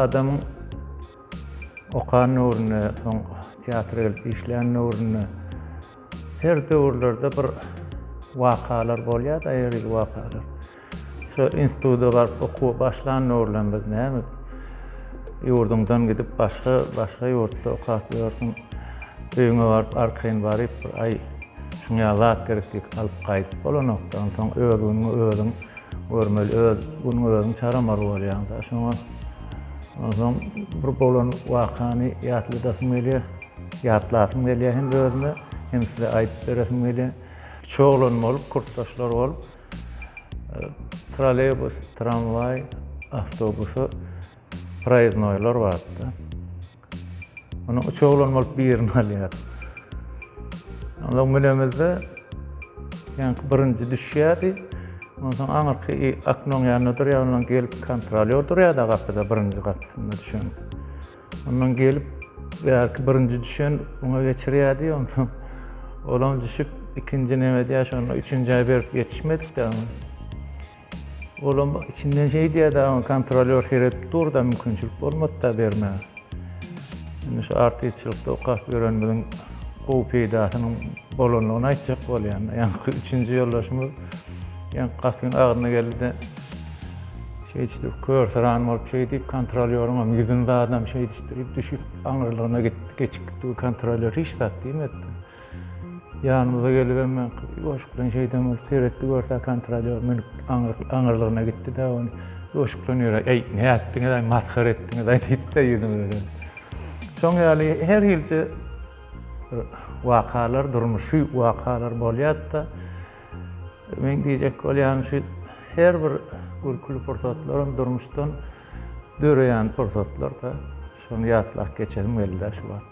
Adamyň okan döwründe, soň teatra gelip işlän döwründe her döwürlerde bir wakalar bolýar-da, her hili wakalar. Şo instituta baryp okuwa başlan döwürlerimiz näme? Ýurduňdan gidip başga başga ýurtda okap ýörsüň. Öýüňe baryp arkaýyn baryp bir aý şuň ýaly zat gerek diýip alyp gaýdyp bolanokda. Onsoň öz günüňi özüň görmeli, öz günüňi özüň çaramaly bolýaň-da. Şoňa onsoň bir bolan wakany ýatladasym gelýär. Ýatlasym gelýär hem özüme, hem size aýdyp beresim gelýär. Üç oglan bolup, kurtdaşlar bolup Trolleýbus, tramwaý, awtobusa proýezdnoýlar bardy. Onuň üç oglan bolup birini alýar. Ondan münemizde ýaňky birinji düşýärdi. Onsoň aňyrky oknoň ýanynda durýar, ondan gelip kontrolýor durýar-da gapyda birinji gapysynda düşen. Ondan gelip bärki birinji düşen oňa geçirýärdi, onsoň olam düşüp ikinji neme edýär, şonda üçünjä berip ýetişmedik-de oňa. Olam içinden şeý diýýär-de, oňa kontrolýor seredip dur-da, mümkinçilik bolmady-da bermäge. Indi şu artistçilikde okap ýörenimiziň gowy peýdasynyň bolandygyny aýtjak bolýan. Ýaňky üçünji ýoldaşymyz ýaňky gapyň agzyna geldi-de, Şeýdişdirip, körsyran bolup şeýdip, kontrolýoryňam ýüzüni zadam şeýdişdirip düşüp, aňyrlygyna gitdi, geçip gitdi. Bu kontrolýor hiç zat diýmedi. Ýanymyza gelibem ýuwaşlyk bilen şeýdem bolup seretdi, görse kontrolýor münüp aňyrlygyna gitdi-de, ony ýuwaşlyk bilen ýöräp, Eý, nätdiňiz-aý, masgara etdiňiz-aý diýdi-de ýüzümize. Şoň ýaly her hilje wakalar, durmuşy wakalar bolýar-da. Meň diýjek bolýanym şu her bir gülküli pursatlaram durmuşdan döreýän pursatlar-da. Şony ýatlap geçesim geldi-dä şu wagt.